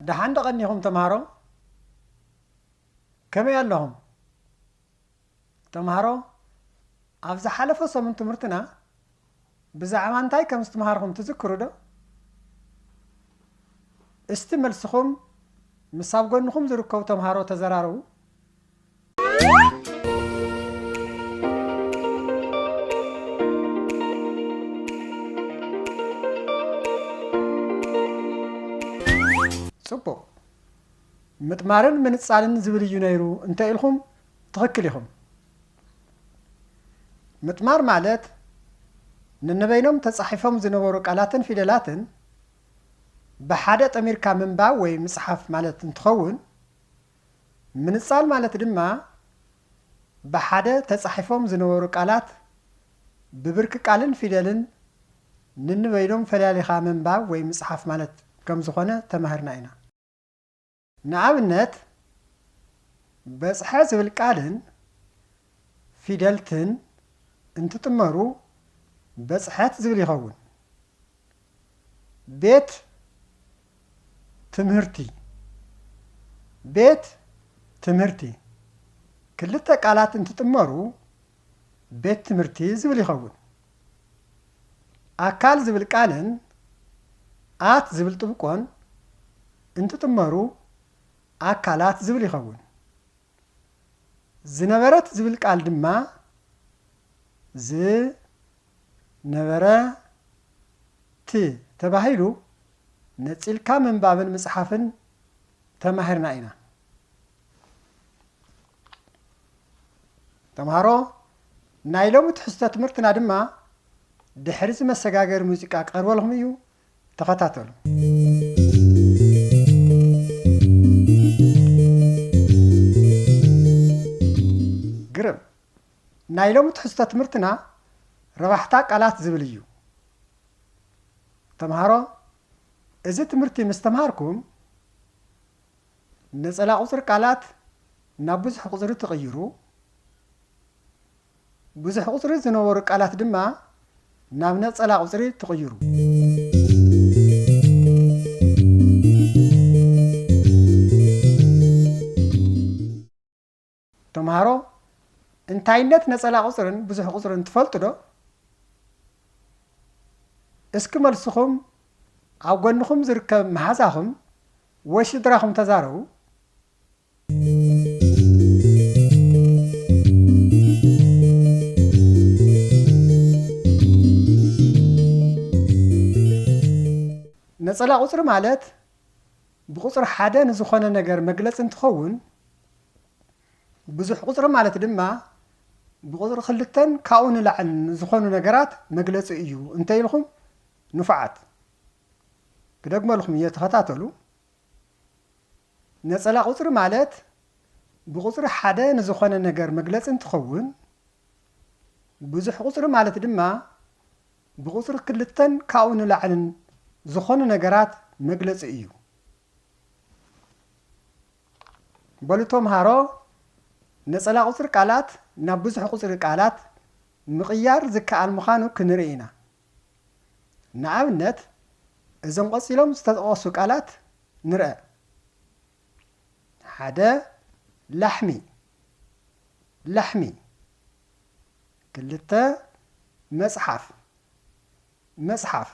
ደሓን ዶ ቀኒኹም ተምሃሮ? ከመይ ኣለኹም? ተምሃሮ፣ ኣብ ዝሓለፈ ሰሙን ትምህርትና ብዛዕባ እንታይ ከም ዝተምሃርኹም ትዝክሩ ዶ? እስቲ መልስኹም ምስ ኣብ ጎንኹም ዝርከቡ ተምሃሮ ተዘራረቡ። ጽቡቕ። ምጥማርን ምንጻልን ዝብል እዩ ነይሩ እንተ ኢልኹም ትኽክል ኢኹም። ምጥማር ማለት ነንበይኖም ተጻሒፎም ዝነበሩ ቃላትን ፊደላትን ብሓደ ጠሚርካ ምንባብ ወይ ምጽሓፍ ማለት እንትኸውን፣ ምንጻል ማለት ድማ ብሓደ ተጻሒፎም ዝነበሩ ቃላት ብብርኪ ቃልን ፊደልን ነንበይኖም ፈላሊኻ ምንባብ ወይ ምጽሓፍ ማለት ከም ዝኾነ ተማሂርና ኢና። ንኣብነት፣ በጽሐ ዝብል ቃልን ፊደልትን እንትጥመሩ በጽሐት ዝብል ይኸውን። ቤት ትምህርቲ፣ ቤት ትምህርቲ። ክልተ ቃላት እንትጥመሩ ቤት ትምህርቲ ዝብል ይኸውን። ኣካል ዝብል ቃልን ኣት ዝብል ጥብቆን እንትጥመሩ ኣካላት ዝብል ይኸውን። ዝነበረት ዝብል ቃል ድማ ዝነበረት ተባሂሉ ነጺልካ ምንባብን ምጽሓፍን ተማሂርና ኢና። ተምሃሮ፣ ናይ ሎሚ ትሕዝቶ ትምህርትና ድማ ድሕሪ እዚ መሰጋገሪ ሙዚቃ ክቐርበልኩም እዩ። ተኸታተሉ። ግርም። ናይ ሎሚ ትሕዝቶ ትምህርትና ረባሕታ ቃላት ዝብል እዩ። ተምሃሮ፣ እዚ ትምህርቲ ምስ ተምሃርኩም፣ ነጸላ ቁጽሪ ቃላት ናብ ብዙሕ ቁጽሪ ትቕይሩ፣ ብዙሕ ቁጽሪ ዝነበሩ ቃላት ድማ ናብ ነጸላ ቁጽሪ ትቕይሩ። ተምሃሮ፣ እንታይነት ነጸላ ቁጽርን ብዙሕ ቁጽርን ትፈልጡ ዶ? እስኪ መልስኹም ኣብ ጎንኹም ዝርከብ መሓዛኹም ወይ ስድራኹም ተዛረቡ። ነጸላ ቁጽሪ ማለት ብቁጽሪ ሓደ ንዝኾነ ነገር መግለጺ እንትኸውን፣ ብዙሕ ቁጽሪ ማለት ድማ ብቁጽሪ ክልተን ካብኡ ንላዕልን ዝኾኑ ነገራት መግለጺ እዩ እንተ ኢልኹም ንፉዓት። ክደግመልኩም እየ፣ ተኸታተሉ። ነጸላ ቁጽሪ ማለት ብቁጽሪ ሓደ ንዝኾነ ነገር መግለጺ እንትኸውን፣ ብዙሕ ቁጽሪ ማለት ድማ ብቁጽሪ ክልተን ካብኡ ንላዕልን ዝኾኑ ነገራት መግለጺ እዩ። በሉ ተምሃሮ፣ ነጸላ ቁጽሪ ቃላት ናብ ብዙሕ ቁጽሪ ቃላት ምቕያር ዝከኣል ምዃኑ ክንርኢ ኢና። ንኣብነት፣ እዞም ቀጺሎም ዝተጠቐሱ ቃላት ንርአ። ሓደ፣ ላሕሚ፣ ላሕሚ። ክልተ፣ መጽሓፍ፣ መጽሓፍ።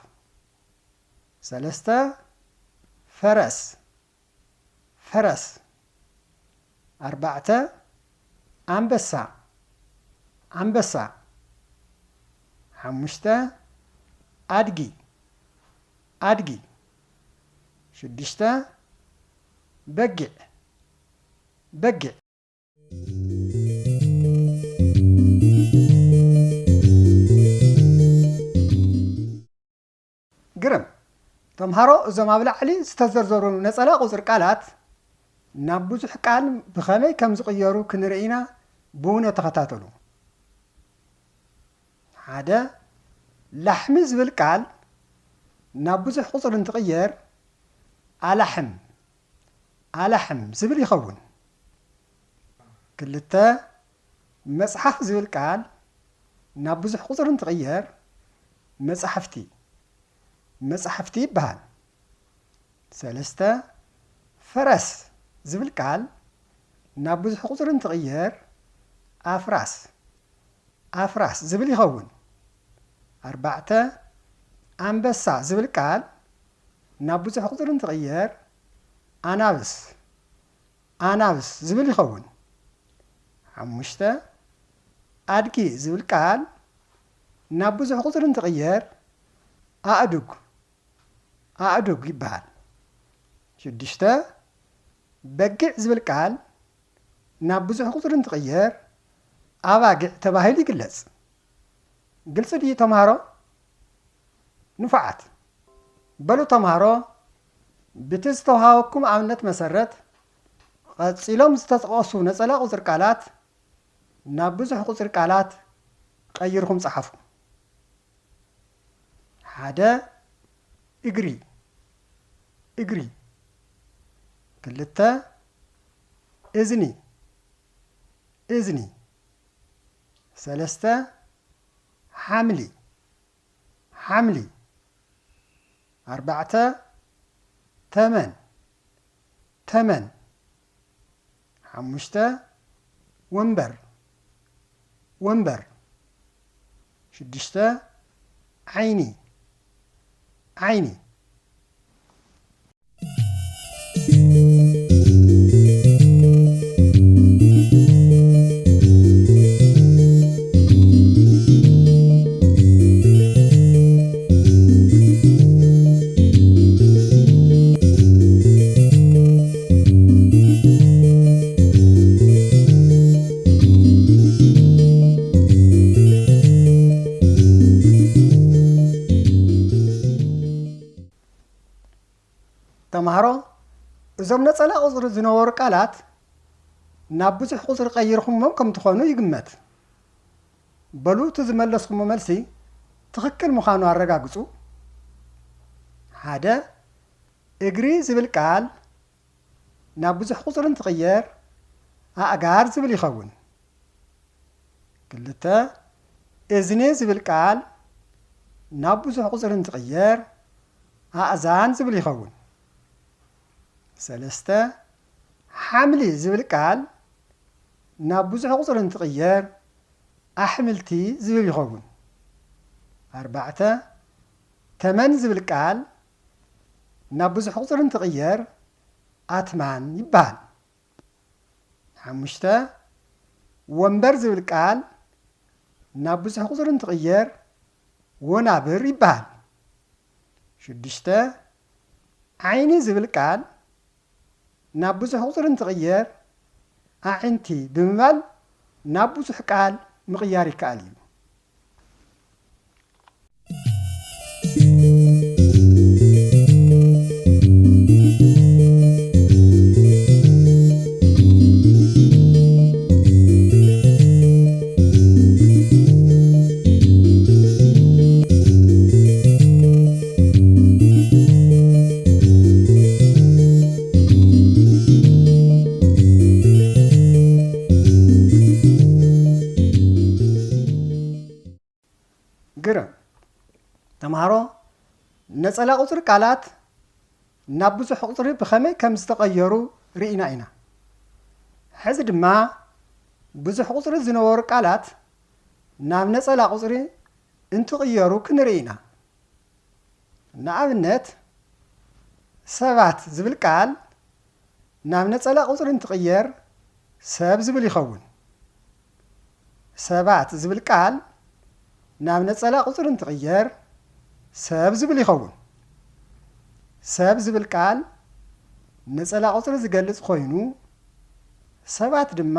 ሰለስተ፣ ፈረስ፣ ፈረስ። ኣርባዕተ፣ ኣንበሳ፣ ኣንበሳ። ሓሙሽተ፣ ኣድጊ፣ ኣድጊ። ሽዱሽተ፣ በጊዕ፣ በጊዕ። ግርም። ተምሃሮ፣ እዞም ኣብ ላዕሊ ዝተዘርዘሩ ነጸላ ቁጽሪ ቃላት ናብ ብዙሕ ቃል ብኸመይ ከም ዝቕየሩ ክንርኢ ኢና። ብውነ ተኸታተሉ። ሓደ፣ ላሕሚ ዝብል ቃል ናብ ብዙሕ ቁጽሪ እንትቕየር ኣላሕም፣ ኣላሕም ዝብል ይኸውን። ክልተ፣ መጽሓፍ ዝብል ቃል ናብ ብዙሕ ቁጽሪ እንትቕየር መጻሕፍቲ፣ መጻሕፍቲ ይበሃል። ሰለስተ፣ ፈረስ ዝብል ቃል ናብ ብዙሕ ቁጽሪ እንትቕየር ኣፍራስ፣ ኣፍራስ ዝብል ይኸውን። ኣርባዕተ፣ ኣንበሳ ዝብል ቃል ናብ ብዙሕ ቁጽሪ እንትቕየር ኣናብስ፣ ኣናብስ ዝብል ይኸውን። ሓሙሽተ፣ ኣድጊ ዝብል ቃል ናብ ብዙሕ ቁጽሪ እንትቕየር ኣእዱግ፣ ኣእዱግ ይበሃል። ሽዱሽተ፣ በጊዕ ዝብል ቃል ናብ ብዙሕ ቁጽሪ እንትቕየር ኣባጊዕ ተባሂሉ ይግለጽ። ግልጺ ድዩ ተምሃሮ? ንፉዓት። በሉ ተምሃሮ፣ ብቲ ዝተውሃበኩም ኣብነት መሰረት፣ ቀጺሎም ዝተጠቐሱ ነጸላ ቁጽሪ ቃላት ናብ ብዙሕ ቁጽሪ ቃላት ቀይርኩም ጸሓፉ። ሓደ፣ እግሪ፣ እግሪ። ክልተ፣ እዝኒ፣ እዝኒ። ሰለስተ፣ ሓምሊ፣ ሓምሊ። ኣርባዕተ፣ ተመን፣ ተመን። ሓሙሽተ፣ ወንበር፣ ወንበር። ሽዱሽተ፣ ዓይኒ፣ ዓይኒ። ተምሃሮ፣ እዞም ነጸላ ቁጽሪ ዝነበሩ ቃላት ናብ ብዙሕ ቁጽሪ ቀይርኩሞም ከም ትኾኑ ይግመት። በሉ፣ እቲ ዝመለስኩሞ መልሲ ትኽክል ምዃኑ ኣረጋግጹ። ሓደ፣ እግሪ ዝብል ቃል ናብ ብዙሕ ቁጽሪ እንትቕየር ኣእጋር ዝብል ይኸውን። ክልተ፣ እዝኒ ዝብል ቃል ናብ ብዙሕ ቁጽሪ እንትቕየር ኣእዛን ዝብል ይኸውን። ሰለስተ፣ ሓምሊ ዝብል ቃል ናብ ብዙሕ ቁጽሪ እንትቕየር ኣሕምልቲ ዝብል ይኸውን። ኣርባዕተ፣ ተመን ዝብል ቃል ናብ ብዙሕ ቁጽሪ እንትቕየር ኣትማን ይበሃል። ሓሙሽተ፣ ወንበር ዝብል ቃል ናብ ብዙሕ ቁጽሪ እንትቕየር ወናብር ይበሃል። ሽዱሽተ፣ ዓይኒ ዝብል ቃል ናብ ብዙሕ ቁጽሪ እንትቕየር ኣዒንቲ ብምባል ናብ ብዙሕ ቃል ምቕያር ይከኣል እዩ። ግርም። ተምሃሮ፣ ነጸላ ቁጽሪ ቃላት ናብ ብዙሕ ቁጽሪ ብኸመይ ከም ዝተቐየሩ ርኢና ኢና። ሕዚ ድማ ብዙሕ ቁጽሪ ዝነበሩ ቃላት ናብ ነጸላ ቁጽሪ እንትቕየሩ ክንርኢ ኢና። ንኣብነት፣ ሰባት ዝብል ቃል ናብ ነጸላ ቁጽሪ እንትቕየር ሰብ ዝብል ይኸውን። ሰባት ዝብል ቃል ናብ ነጸላ ቁጽሪ እንትቕየር ሰብ ዝብል ይኸውን። ሰብ ዝብል ቃል ነጸላ ቁጽሪ ዝገልጽ ኮይኑ፣ ሰባት ድማ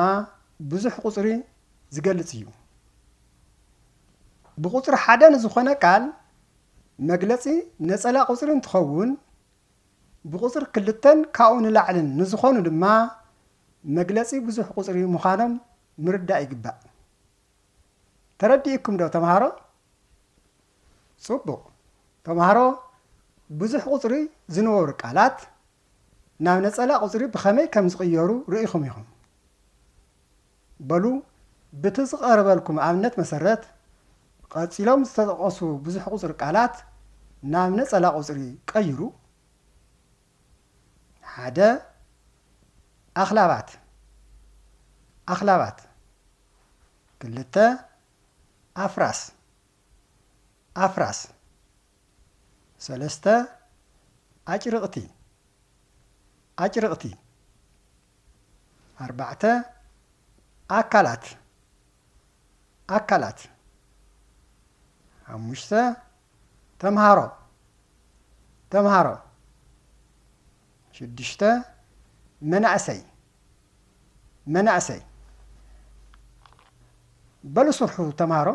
ብዙሕ ቁጽሪ ዝገልጽ እዩ። ብቁጽሪ ሓደ ንዝኾነ ቃል መግለጺ ነጸላ ቁጽሪ እንትኸውን፣ ብቁጽሪ ክልተን ካብኡ ንላዕልን ንዝኾኑ ድማ መግለጺ ብዙሕ ቁጽሪ ምዃኖም ምርዳእ ይግባእ። ተረዲእኩም ዶ ተምሃሮ? ጽቡቕ። ተምሃሮ፣ ብዙሕ ቁጽሪ ዝነበሩ ቃላት ናብ ነጸላ ቁጽሪ ብኸመይ ከም ዝቕየሩ ርኢኹም ኢኹም። በሉ፣ ብቲ ዝቐረበልኩም ኣብነት መሰረት፣ ቀጺሎም ዝተጠቐሱ ብዙሕ ቁጽሪ ቃላት ናብ ነጸላ ቁጽሪ ቀይሩ። ሓደ፣ ኣኽላባት፣ ኣኽላባት። ክልተ፣ ኣፍራስ፣ ኣፍራስ። ሰለስተ፣ ኣጭርቕቲ፣ ኣጭርቕቲ። ኣርባዕተ፣ ኣካላት፣ ኣካላት። ሓሙሽተ፣ ተምሃሮ፣ ተምሃሮ። ሽዱሽተ፣ መናእሰይ፣ መናእሰይ። በሉ ስርሑ ተምሃሮ።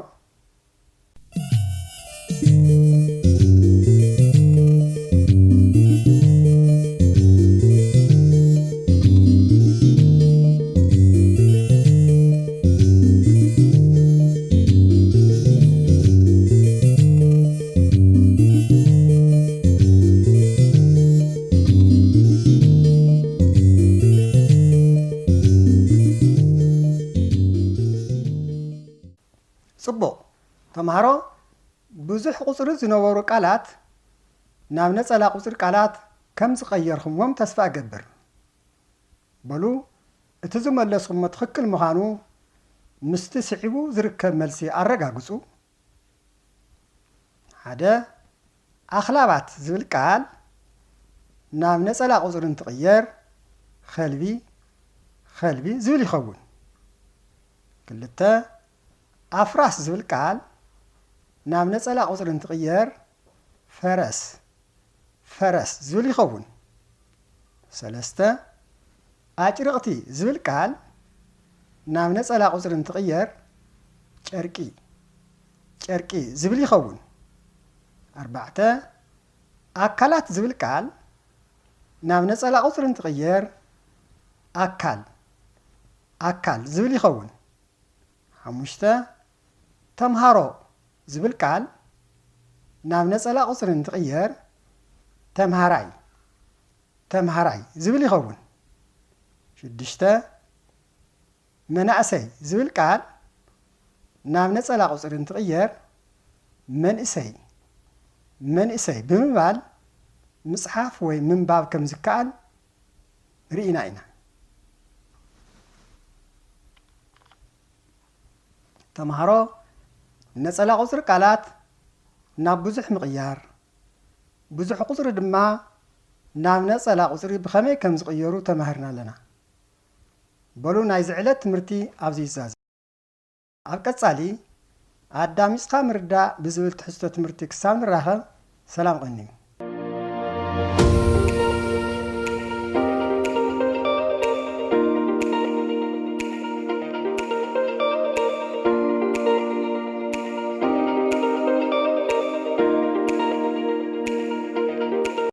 ጽቡቕ። ተምሃሮ፣ ብዙሕ ቁጽሪ ዝነበሩ ቃላት ናብ ነጸላ ቁጽሪ ቃላት ከም ዝቐየርኩምዎም ተስፋ እገብር። በሉ፣ እቲ ዝመለስኩሞ ትኽክል ምዃኑ ምስቲ ስዒቡ ዝርከብ መልሲ ኣረጋግጹ። ሓደ፣ ኣኽላባት ዝብል ቃል ናብ ነጸላ ቁጽሪ እንትቕየር፣ ኸልቢ፣ ኸልቢ ዝብል ይኸውን። ክልተ፣ ኣፍራስ ዝብል ቃል ናብ ነጸላ ቁጽሪ እንትቕየር፣ ፈረስ፣ ፈረስ ዝብል ይኸውን። ሰለስተ፣ ኣጭርቕቲ ዝብል ቃል ናብ ነጸላ ቁጽሪ እንትቕየር፣ ጨርቂ፣ ጨርቂ ዝብል ይኸውን። ኣርባዕተ፣ ኣካላት ዝብል ቃል ናብ ነጸላ ቁጽሪ እንትቕየር፣ ኣካል፣ ኣካል ዝብል ይኸውን። ሓሙሽተ፣ ተምሃሮ ዝብል ቃል ናብ ነጸላ ቁጽሪ እንትቕየር፣ ተምሃራይ፣ ተምሃራይ ዝብል ይኸውን። ሽዱሽተ፣ መናእሰይ ዝብል ቃል ናብ ነጸላ ቁጽሪ እንትቕየር፣ መንእሰይ፣ መንእሰይ ብምባል ምጽሓፍ ወይ ምንባብ ከም ዝከኣል ርኢና ኢና። ተምሃሮ፣ ነጸላ ቁጽሪ ቃላት ናብ ብዙሕ ምቕያር፣ ብዙሕ ቁጽሪ ድማ ናብ ነጸላ ቁጽሪ ብኸመይ ከም ዝቕየሩ ተማሂርና ኣለና። በሉ፣ ናይዚ ዕለት ትምህርቲ ኣብዚ ይዛዘም። ኣብ ቀጻሊ፣ ኣዳሚጽካ ምርዳእ ብዝብል ትሕዝቶ ትምህርቲ ክሳብ ንራኸብ፣ ሰላም ቀንዩ።